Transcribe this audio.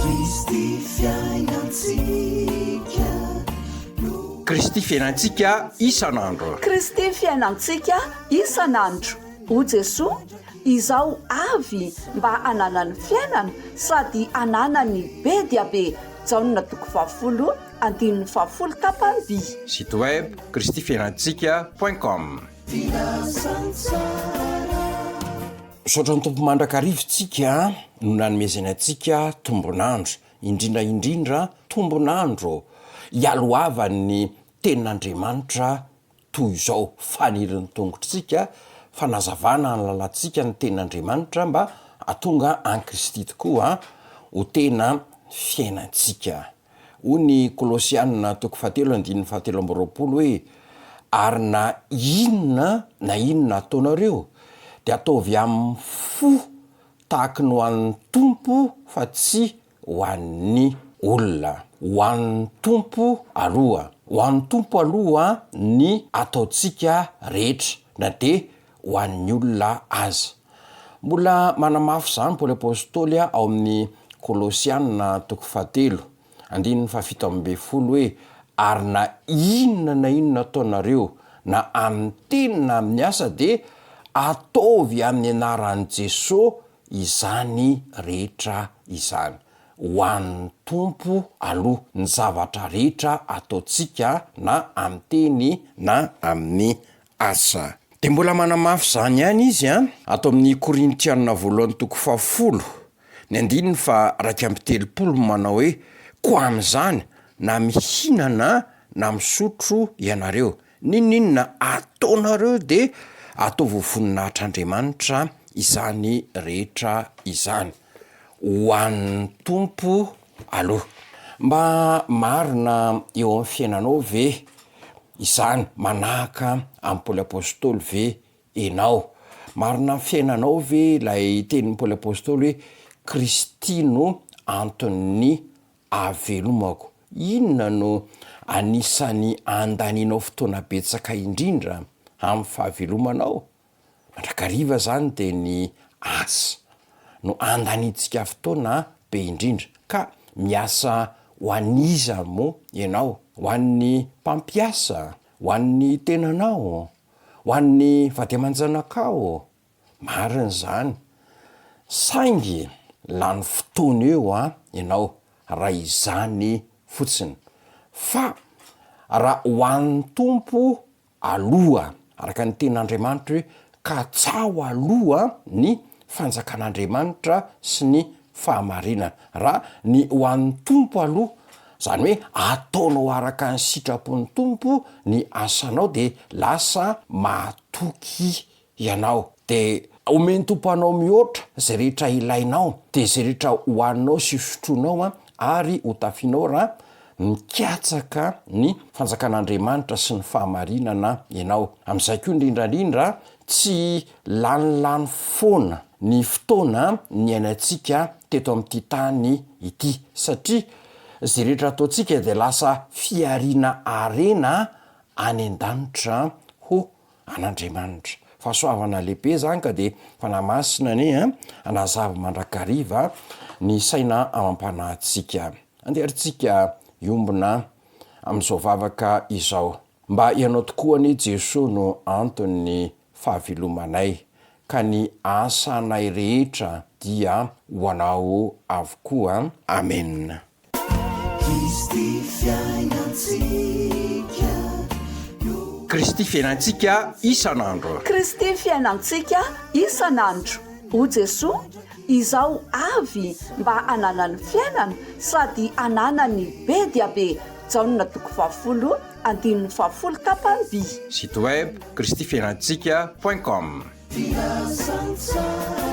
Kristy fiainantsika no. Kristy fiainantsika isan'andro. Kristy fiainantsika isan'andro. O Jesoa, Izaho avy mba hananany fiainana sady hananany be dia be. Jaona toko fahafolo andininy fahafolo tapany vii. Site web kristifiainantsika point com. Misaotra ny Tompo mandrakariva tsika no nanomezany antsika tombon'andro, indrindra indrindra tombon'andro hialohavan'ny tenin'Andriamanitra toy izao, fanirin'ny tongotr'tsika, fanazavana ny lalantsika ny tenin'Andriamanitra mba hahatonga an'i Kristy tokoa ho tena fiainantsika. Hoy ny Kolosiana toko fahatelo andininy fahatelo amby roapolo hoe, Ary na inona na inona ataonareo, dia ataovy amin'ny fo tahaky ny ho an'ny Tompo fa tsy ho an'ny olona. Ho an'ny Tompo aloha. Ho an'ny Tompo aloha ny ataontsika rehetra, na dia ho an'ny olona aza. Mbola manamafy izany Paoly Apostoly ao amin'ny Kolosiana toko fahatelo, andininy fahafito ambinifolo hoe, Ary na inona na inona ataonareo, na amin'ny teny na amin'ny asa, dia ataovy amin'ny anaran'i Jesoa izany rehetra izany. Ho an'ny Tompo aloha ny zavatra rehetra ataontsika na amin'ny teny na amin'ny asa. Dia mbola manamafy izany ihany izy an, ato amin'ny Korintiana voalohany toko fahafolo, ny andininy faha-31 manao hoe, Koa amin'izany, na mihinana na misotro ianareo, n'inon'inona ataonareo dia ataovy ho voninahitr'Andriamanitra izany rehetra izany. Ho an'ny Tompo aloha. Mba marina eo amin'ny fiainanao ve izany? Manahaka an'i Paoly Apostoly ve ianao? Marina amin'ny fiainanao ve ilay tenin'i Paoly Apostoly hoe Kristy no anton'ny ahavelomako? Inona no anisan'ny andanianao fotoana betsaka indrindra amin'ny fahavelomanao? Mandrakariva izany dia ny asa no andaniantsika fotoana be indrindra. Ka miasa ho an'iza moa ianao? Ho an'ny mpampiasa? Ho an'ny tenanao? Ho an'ny vady aman-janakao? Marina izany. Saingy lany fotoana eo an ianao raha izany fotsiny. Fa raha ho an'ny Tompo aloha, araka ny tenin'Andriamanitra hoe, katsaho aloha ny fanjakan'Andriamanitra sy ny fahamarinana. Raha ny ho an'ny Tompo aloha, izany hoe ataonao araka ny sitrapon'ny Tompo ny asanao dia lasa mahatoky ianao. Dia omen'ny Tompo anao mihoatra izay rehetra ilainao, dia izay rehetra hohaninao sy hosotroinao ary hotafianao raha mikatsaka ny fanjakan'Andriamanitra sy ny fahamarinana ianao. Amin'izay koa indrindra indrindra, tsy lanilany foana ny fotoana niainantsika teto amin'ity tany ity, satria izay rehetra ataontsika dia lasa fihariana harena any an-danitra ho an'Andriamanitra. Fahasoavana lehibe izany ka dia Fanahy Masina anie an, hanazava mandrakariva ny saina amam-panahintsika. Andeha ary tsika hiombona amin'izao vavaka izao. Mba Ianao tokoa anie Jesoa no anton'ny fahavelomanay, ka ny asanay rehetra dia ho Anao avokoa. Amena. Kristy fiainantsika no. Kristy fiainantsika isan'andro. Kristy fiainantsika isan'andro. O Jesoa, Izaho avy mba hananany fiainana sady hananany be dia be. Jaona toko fahafolo andininy fahafolo tapany vii. Site web kristifiainantsika point com. Filazantsara.